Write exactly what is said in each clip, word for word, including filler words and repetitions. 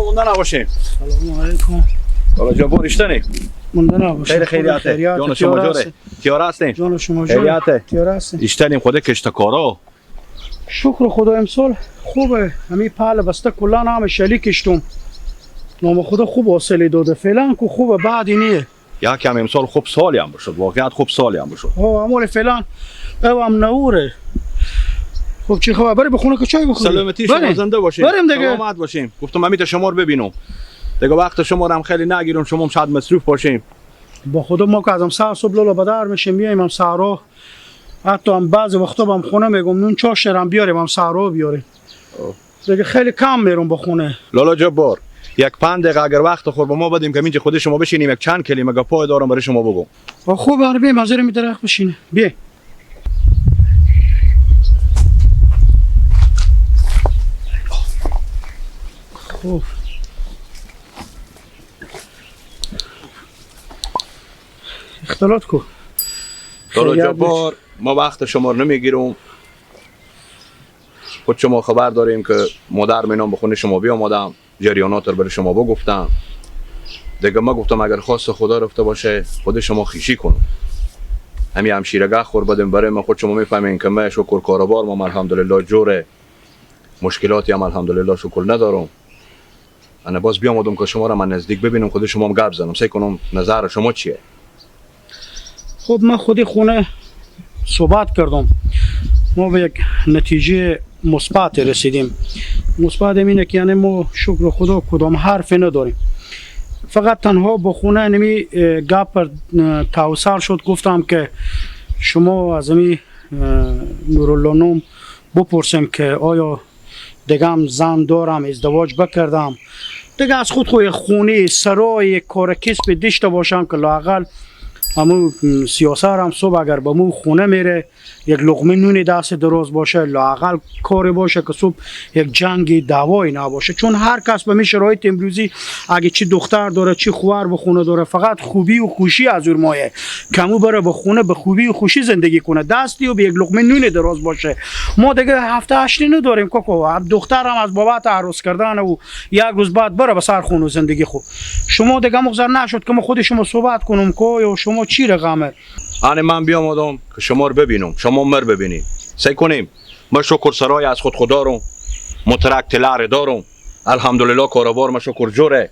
مونده نباشیم. سلام علیکم. والا جبار اشتنی. مونده نباشیم. خیر خیریته. خیریت، جان شما تیار جوره. هستین. تیار هستین. جان شما جوره. خیریته. تیار هستین. اشتنیم خود کشتکارا. شکر خدا امسال خوبه. همی پهل بسته کلان همه شلی کشتم. نام خدا خوب حاصلی داده. فعلاً که خوبه، بعدی نیه. یا که هم امسال خوب سالی هم بشد، واقعیت خوب سالی هم بشد. ها، امال فعلاً او هم نوره. خب چی خبر؟ بریم به خونه که چای بخوریم. سلامتی شما، بریم. زنده باشین. بریم دیگه. سلامت باشین. گفتم امیت شما رو ببینم. دیگه وقت شما رو هم خیلی نگیرم، شما هم شاید مصروف باشین. با خدا ما که از هم سهار صبح لالا به در می‌شیم، میایم هم سهرا. حتی هم بعضی وقتا به هم خونه می‌گم نون چاشتر هم بیاریم، هم سهرا بیاریم. آه. دیگه خیلی کم میرم به خونه. لالا جبار، یک پنج دقیقه اگر وقت خور به ما بدیم که اینجا خودی شما بشینیم، یک چند کلمه گپای دارم برای شما بگم. آه، خوب، آره، بیم، حاضر می درخت بشینه. بیا. خوب. اختلاط کو. لالا خیریت جبار، ما وقت شما رو نمیگیرم. خود شما خبر داریم که مادر مینام به خونه شما بیامادم، جریانات رو برای شما بگفتم. دیگه ما گفتم اگر خواست خدا رفته باشه، خود شما خیشی کنم. همی همشیرگه خور بدیم برای من. خود شما می‌فهمین که من شکر کاروبار ما الحمدلله جوره، مشکلاتی هم الحمدلله شکر ندارم. انا باز بیامدم که شما را من نزدیک ببینم، خود شما هم گپ زنم، سعی کنم نظر شما چیه؟ خب، من خودی خونه صحبت کردم، ما به یک نتیجه مثبت رسیدیم. مثبت اینه که یعنی ما شکر خدا کدام حرفی نداریم، فقط تنها با خونه نمی، اه، گپ پر، اه، توسر شد. گفتم که شما از امی، اه، نورالله نوم بپرسیم که آیا دگم زن دارم، ازدواج بکردم، دگه از خود خو یک خونه، سرای، یک کار کسب داشته باشم که لااقل همو سیاسر هم صبح اگر به مو خونه میره، یک لقمه نون دست دراز باشه، لااقل کاری باشه که صبح یک جنگ دعوایی نباشه. چون هر کس به می شرایط امروزی، اگه چی دختر داره، چی خواهر به خونه داره، فقط خوبی و خوشی از اون مایه. کمو بره به خونه به خوبی و خوشی زندگی کنه، دستی و به یک لقمه نون دراز باشه. ما دیگه هفته هشتی نداریم کاکا، هم دختر هم از بابت عروس کردن و یک روز بعد بره به سر خون و زندگی خو. شما دیگه مغزر نشد که ما خود شما صحبت کنم که یا شما چی رقمه؟ آنه من بیامدم که شما رو ببینم، شما مر ببینیم. سعی کنیم. ما شکر سرای از خود خدا رو، مترک تلر دارم. الحمدلله کاروبار ما شکر جوره.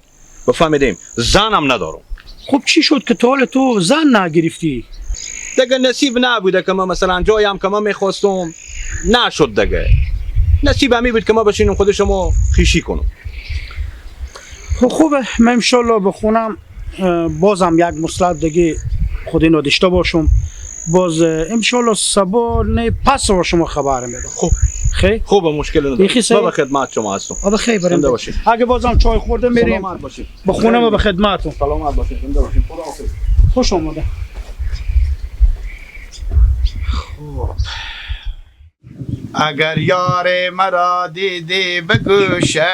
بفهمیدیم زنم ندارم. خب چی شد که تا حال تو زن نگرفتی؟ دیگه نصیب نبوده که من مثلاً جایی هم که من می‌خواستم نشد دیگه. نصیب همی بود که من بشینم خود شما خیشی کنم. خب خوبه، من انشالله به خونم، اه، بازم یک مصلحت دیگه خود اینو داشته باشم. باز، اه، انشالله سبا نه پس رو شما خبر می‌دم. خب. خیر؟ خوبه، مشکل نداره. یخی سر. ما به خدمت شما هستم. آه، بخیر، بریم. زنده باشید. اگه بازم چای خورده می‌ریم. سلامت باشید. به خونه ما به خدمتتون. سلامت باشید. زنده باشید. خداحافظ. خوش آمده. خب. اگر یار مرا دیدی بگوشه،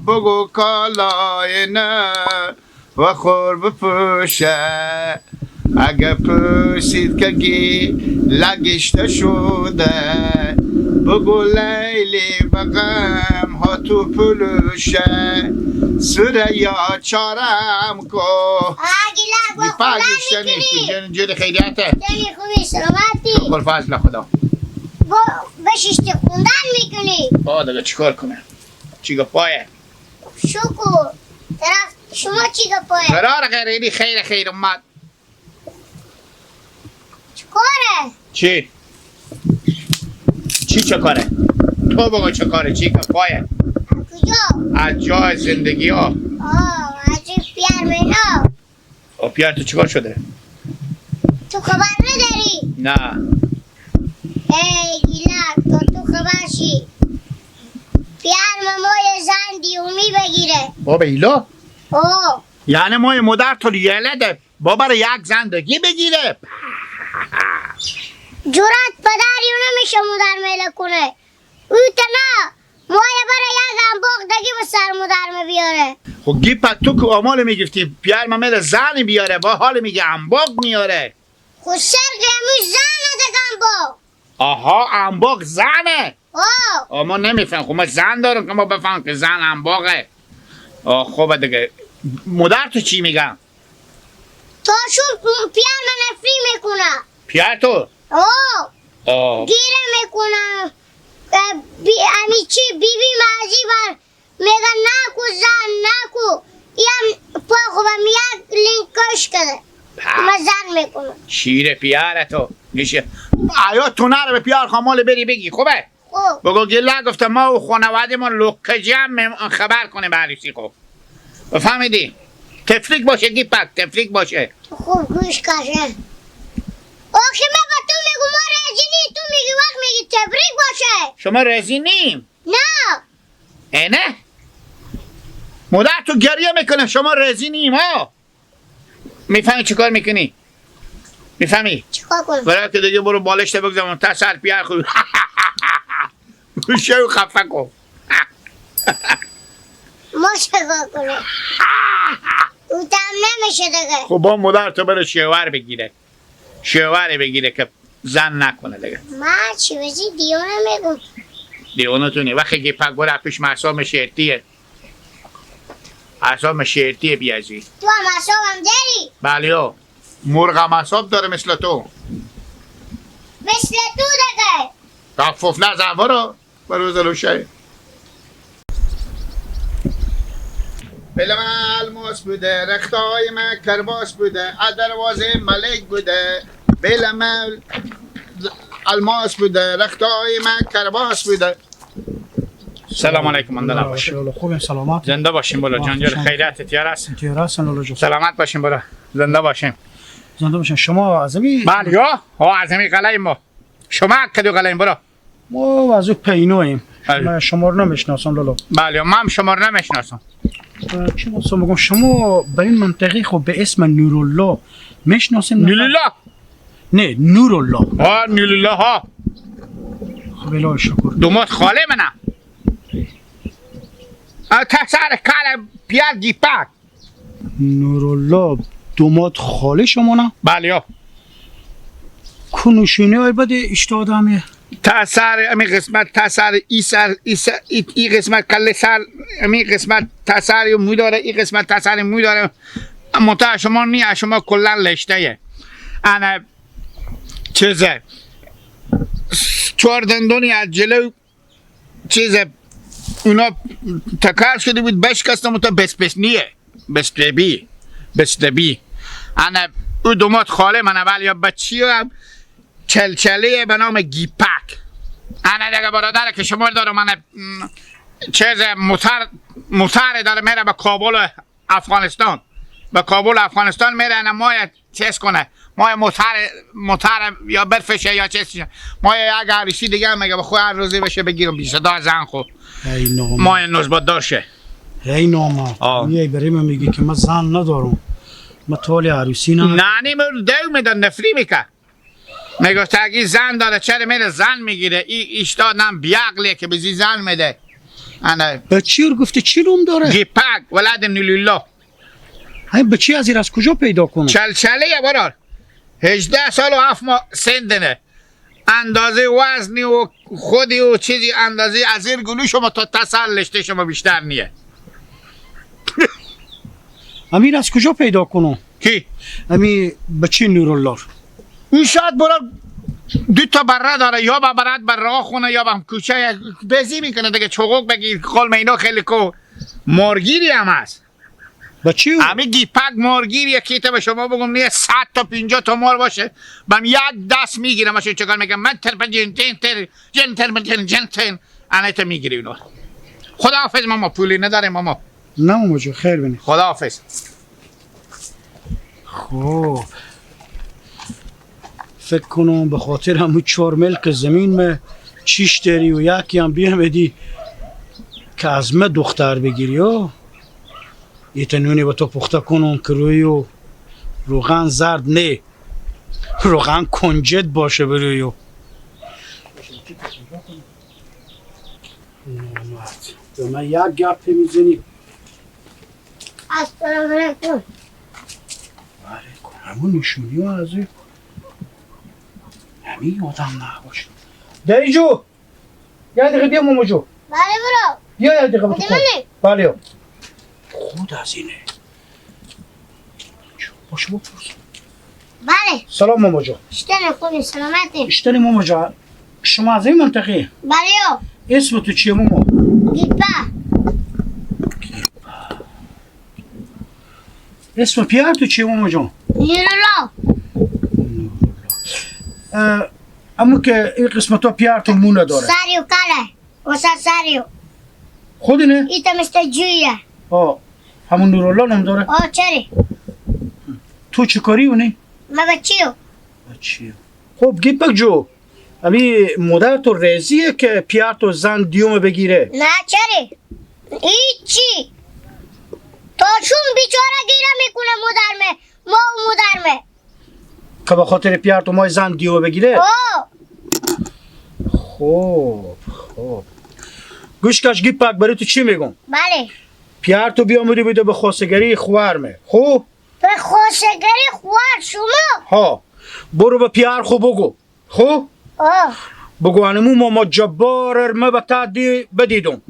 بگو کالای نه و خور بپوشه. اگه پرسید که گی لگشته شده، بگو لیلی بغم ها تو پلوشه. سوره یا چارم کو. آه، گیلک، با خونه می‌کنی. جن، جن خیریته. جن خوبی سلامتی. شکر فضل خدا. با، بشیشتی خوندن می‌کنی. با دیگه چیکار کنه؟ چی گپایه؟ شکر. طرف شما چی گپایه؟ قرار غیر اینی خیر خیر اومد. چی کاره؟ چی؟ چی چه کاره؟ تو بگو چه کاره؟ چی گپایه؟ کجا؟ از جای زندگی ها. آه، از این پیار مینا. او پیار تو چیکار شده؟ تو خبر نداری؟ نه. ای گیلک، تو، تو خبر شی. پیار مامای زن دیومی بگیره. بابا ایلا؟ او. یعنی مای مادر تو یله ده بابا رو یک زندگی بگیره. جرأت پدر یو نمیشه مادر میله کنه. او تنها مایه بره یک انباق دگی به سر مادر بیاره. خب گی پا تو که آمال میگفتی پیار ممیل زنی بیاره، با حال میگه انباق میاره. خو سر قیموش زنه دگه انباق. آها، انباق زنه. آه. آه، ما نمی‌فهم. خب ما زن دارم که ما بفهم که زن انباقه. آه، خوبه دیگه. مادر تو چی میگه؟ تا شو پیار من فری می‌کنه. پیار تو؟ آه. آه. گیره می‌کنه. اه، بی-، امی چی بی بی مازی بر میگه نکو زن نکو. یم پا خوبم یک لینکش کرده. من زن می‌کنم. شیر پیار تو. می‌شه. آیا تو نره به پیار خامال بری بگی. خوبه؟ خب. بگو گله گفتم ما و خانواده ما لوکه جمع خبر کنیم به عروسی خب. بفهمیدی؟ تفریق باشه گیپک، تفریق باشه. خوب گوش کشه. او که من به تو میگم ما راضی نی، تو میگی وقت میگی تفریق باشه. شما راضی نیم؟ نه. اه، نه؟ مادر تو گریه می‌کنه، شما راضی نیم ها؟ می‌فهمی چی کار می‌کنی؟ می‌فهمی؟ چیکار کنم؟ برای که دیگه برو بالشت بگذار، تا سر پیار خود. شو خفه کن. ما چیکار کنم؟ او تم نمیشه دیگه. خب با مادر تو بره شوهر بگیره. شوهر بگیره که زن نکنه دیگه. ما چی بزی دیونه میگم. دیونه تو نی. وقتی که پک بره پیش محسا مشرتیه. اعصاب مشرتی بیازی. تو هم اعصابم داری؟ بله ها. مرغم اعصاب داره مثل تو. مثل تو داره. تفف نزن برو. برو زلوشه. بل من الماس بوده، رختای من کرباس بوده، از دروازه ملک بوده. بل من الماس بوده، رختای من کرباس بوده. سلام علیکم، من دلم باشم. خوبیم، سلامت. زنده باشیم بالا جان، جان. خیریت تیار است؟ تیار است، لالا جان. سلامت باشیم بالا. زنده باشیم. زنده باشین. شما از امی؟ بله، یا. ها، از امی قلعه ما. شما کدو قلعه برا؟ ما از او پینویم. بله. من شما رو نمیشناسم، لالا. بله، من هم شما رو نمیشناسم. اه، چی خواستم بگم؟ شما به این منطقه خب به اسم نورالله میشناسین؟ نورالله؟ نه، نورالله. ها، نورالله، ها. خب، الهی شکر. دومات خاله منه. اه، تا سر کار پیار گیپک. نورالله دومات خاله شما نه؟ بله، یا. کو نشونی های بده اشته آدمی؟ تا سر امی قسمت، تا سر ای سر، ای سر، ای، ای قسمت کله سر، امی قسمت تا سر یو مو داره، ای قسمت تا سر مو داره. اما تا شما نی، شما کلا لشته یه. انا چیزه. چهار دندونی از جلو چیز اونا تکر شده بود، بشکستم و تا بس بس نیه. بس بی. بس بی. انا او دومات خاله من اول یا بچی هم چلچله به نام گیپک. انا دیگه برادر که شما دارم، انا، م، چیز موتر، موتر داره میره به کابل افغانستان. به کابل افغانستان میره، انا مایه چیز کنه، ما موتر، موتر یا برفشه یا چیز. ما یک عروسی دیگه هم میگه به خود هر روزی بشه بگیرم بیست تا زن خو. ای نامرد. ما نوزبت دار شه. ای نامرد. آه. میای برای من میگی که من زن ندارم. من تالی عروسی نه. نه، نه، من دو می‌دن نفری می‌کن. میگفت اگه زن داره چرا میره زن می‌گیره؟ ای اشتاد نم بیعقله که بزی زن می‌ده. انا. به چی رو گفته؟ چی نام داره؟ گیپک، ولد نورالله. همین بچی از این از کجا پیدا کنم؟ چلچله یه برار. هجده سال و هفت ماه سن دنه. اندازه وزنی و خودی و چیزی اندازه از این گلو شما تا تسر لشته شما بیشتر نیه. امیر از کجا پیدا کنم؟ کی؟ امی بچی نورالله. او شاید برار دو تا بره داره، یا با برات بره خونه یا با هم کوچه بزی می‌کنه دیگه، چغوق بگیر، قلم اینا خیلی کو مارگیری هم هست. با چی او؟ همین گیپک مارگیر یکی تا به شما بگم نیه، صد تا پنجاه تا مار باشه، بم یک دست می‌گیرم، اشون چکار می‌کنم، من ترپ جن، جن تر، جن تر، جن، جن تر، انه تا می‌گیری اونا. خداحافظ ماما، پولی نداره ماما. نه ماما جو، خیر بینی. خداحافظ. خب. فکر کنم به خاطر همون چهار ملک زمین مه چیش داری و یکی هم بیامدی که از مه دختر بگیری، ها؟ یه تا نونی به تو پخته کنم که روی و روغن زرد نه، روغن کنجد باشه بروی و. نامرد. به من یک گپ می‌زنی. السلام علیکم. و علیکم. همون نشونی ها از این. همین آدم نباشه. دایی جو. یه دقیقه بیا ماما جو. بله برو. بیا یه دقیقه بده بخور. منی. بله. دازینه. باشه، بپرس. بله. سلام ماما جان. اشتنی، خوبی، سلامتی؟ اشتنی ماما جان. شما از این منطقه؟ بله. اسم تو چیه ماما؟ گیپا. اسم پیار تو چیه ماما جان؟ نورالله. اه، اما که این قسمت ها پیار تو مونه داره. سریو کله. وسه سریو. خودی نه؟ ایتا مثل جویه. آه. همون نورالله نام داره؟ آه، چره؟ تو چی کاری اونی؟ ما بچیو. بچیو. خب، گیپک جو. امی مادر تو راضیه که پیار تو زن دیوم بگیره؟ نه، چره؟ هیچی. تاشون بیچاره گیره می‌کنه مادرمه. ما و مادرمه. که به خاطر پیار تو مای زن دیو بگیره؟ آه. خب، خب. گوش کش گیپک، بری تو چی می‌گم؟ بله. پیار تو بیامدی بوده به خواستگاری خوار مه. خب؟ به خواستگاری خوار شما؟ ها. برو به پیار خو بگو. خب؟ آه. بگو انمو ماما جبار ار مه به تا دی بدیدم.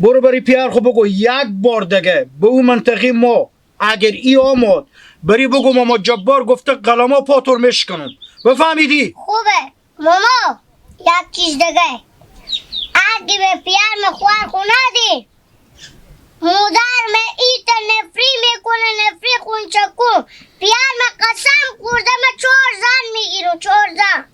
برو بری پیار خو بگو یک بار دگه به او منطقه ما اگر ای آمد، بری بگو ماما جبار گفته قلما پاتور مشکنم. بفهمیدی؟ خوبه. ماما، یک چیز دگه. اگه به پیار مه خوار خو ندی، مادرمه ایتا نفری می‌کنه، نفری خونچکون. پیار مه قسم خورده مه چهار زن می‌گیرم، چهار زن.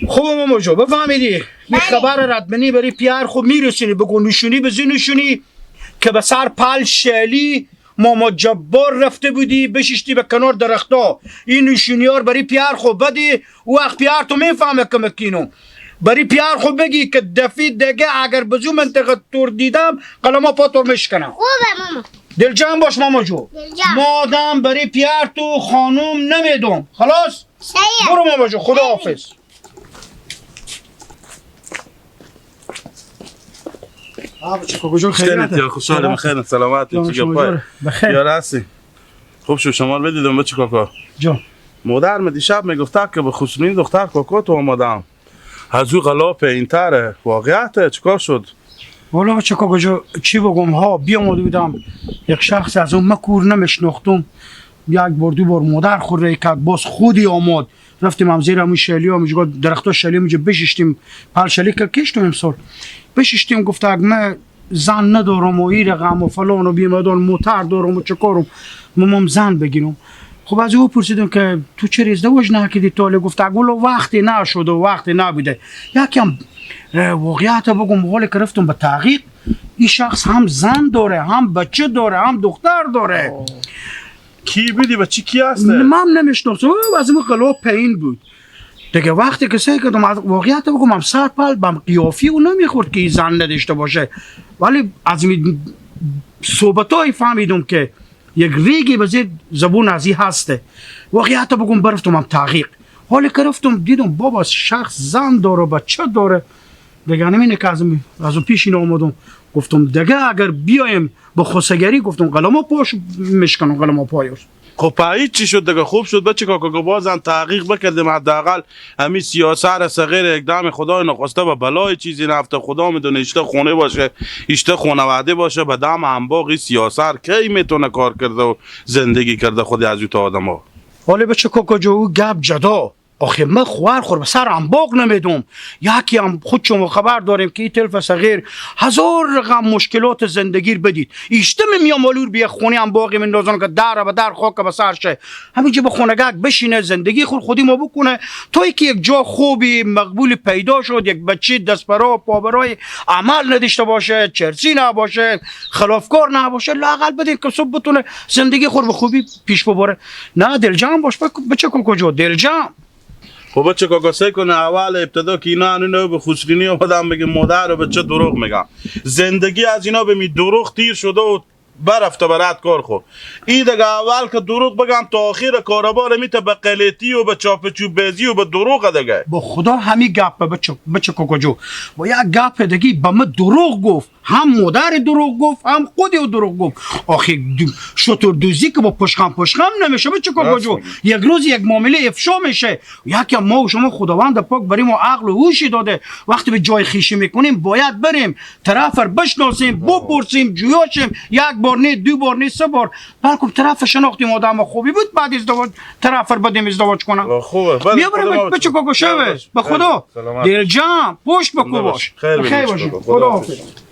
خوبه ماما جو، بفهمیدی؟ یه خبر رد منی بری پیار خو می‌رسونی، بگو نوشونی بزی نوشونی که به سر پل شلی ماما جبار رفته بودی، بشیشتی به کنار درختا. این نوشونیار بری پیار خو بدی، او وقت پیار تو می‌فهمه که مکینو. بری پیار خو بگی که دفی دگه اگر بزو منطقه تور دیدم، قلما پا تور میشکنم. خوبه ماما. دلجان باش ماما جو. دلجان. مادم بری پیار تو خانم نمیدم. خلاص؟ صحیح. برو ماما جو، خدا حافظ. آه، بچه کاکا جان، خیریت؟ یا خوشحالم، بخیر، سلامت، جان چی شما گپای؟ جوره؟ بخیر. یا راسی. خوب شو، شما رو بدیدم، بچه کاکا. جان. مادر می دیشب می‌گفته که به خسرونی دختر کاکا تو آمدم. از او غلاپ اینتر واقعیت چیکار شد؟ والا بچه کاکا جو، چی بگم ها، بیامده بودم، یک شخص از اون مکور نمیشناختم، یک بار دو بار مادر خور ری کرد، باز خودی آمد. رفتیم هم زیر همون شلی، همونجا درختا شلی، همونجا بشیشتیم. پل شلی که کشتم امسال. بشیشتیم، گفت: «اگه من زن ندارم و این رقم و فلان و بیمدان موتر دارم و چه کارم، من، من زن بگیرم.» خب از او پرسیدم که: «تو چرا ازدواج نکردی تا حالی؟» گفت: «اگه وقتی نشده و وقتی نبوده.» یکی هم، اه، واقعیت بگم، حالی که رفتم به تحقیق، این شخص هم زن داره، هم بچه داره، هم دختر داره. کی بودی؟ بچه کی هسته؟ من هم نمی‌شناسم. او از اون قلاب پایین بود. دیگه وقتی که سعی کردم، از واقعیت بگم، هم سر پل بم قیافی او نمیخورد که این زن نداشته باشه. ولی از این صحبتای فهمیدم که یک ریگی به زیر زبون ازی هسته. واقعیت بگم، برفتم هم تحقیق. حالی که رفتم دیدم بابا شخص زن داره، بچه داره. دیگه همینه که از اون، از اون پیش اینا آمدم. گفتم دیگه اگر بیایم به خواستگاری، گفتم قلما پاش میشکنم، قلما پایش. خب پاییز چی شد دیگه؟ خوب شد بچه کاکا که بازم تحقیق بکردیم، حداقل همی سیاسر صغیر یک دم خدای نخواسته و بلای چیزی نفته. خدا می‌دونه ایشته خونه باشه، ایشته خانواده باشه، به دم هم باقی سیاسر کی می‌تونه کار کرده و زندگی کرده خودی از او تا آدما. حالی بچه کاکا جو، او گپ جدا. آخه من خوار خور به سر امباق نمیدم. یکی هم خود شما خبر داریم که این طفل صغیر هزار رقم مشکلات زندگی رو بدید. ایشته میام آلور بیا خونه امباقی من نازن که در به در خاک به سر شه. همینجا به خونگک بشینه، زندگی خور خودی ما بکنه. تا که یک جا خوبی مقبول پیدا شد، یک بچه دست برا پا برای عمل نداشته باشه، چرسی نباشه، خلافکار نباشه، لااقل بدین که صبح بتونه زندگی خور به خوبی پیش ببره. نه، دلجمع باش، بچه کاکا جو، دلجمع. خب بچه کاکا، سعی کنه اول ابتدا که اینا انو به خسرینی آمدن بگه مادر و بچه دروغ میگن. زندگی از اینا به می دروغ تیر شده و برفته به رد کار خو. ای دگه اول که دروغ بگن تا آخر کاروبار میته به قلیتی و به چاپ چوب بازی و به دروغ دگه. با خدا همی گپ بچه، بچه کاکا جو. با یک گپ دگی به من دروغ گفت. هم مادر دروغ گفت، هم خودی او دروغ گفت. آخه دو-، شتر دوزی که با پشخم پشخم نمیشه، بچه کاکا جو. یک روز یک معامله افشا می‌شه. یکی ما و شما خداوند پاک برای ما عقل و هوشی داده. وقتی به جای خیشی می‌کنیم، باید بریم، طرف رو بشناسیم، بپرسیم، جویاشیم. یک بار نی، دو بار نی، سه بار. بلکم طرف شناختیم آدم خوبی بود، بعد ازدواج، طرف ر بدیم ازدواج کنم. آه، خوبه. بله، بیا بریم، خدا بچه حافظ. کاکا شبه. خیلی باش. به خیلی خدا. باش. سلامت. دلجم، پشت به خدا کوباش. باش. خیر ببینید. خیر باشی. خدا خدا حافظ. حافظ.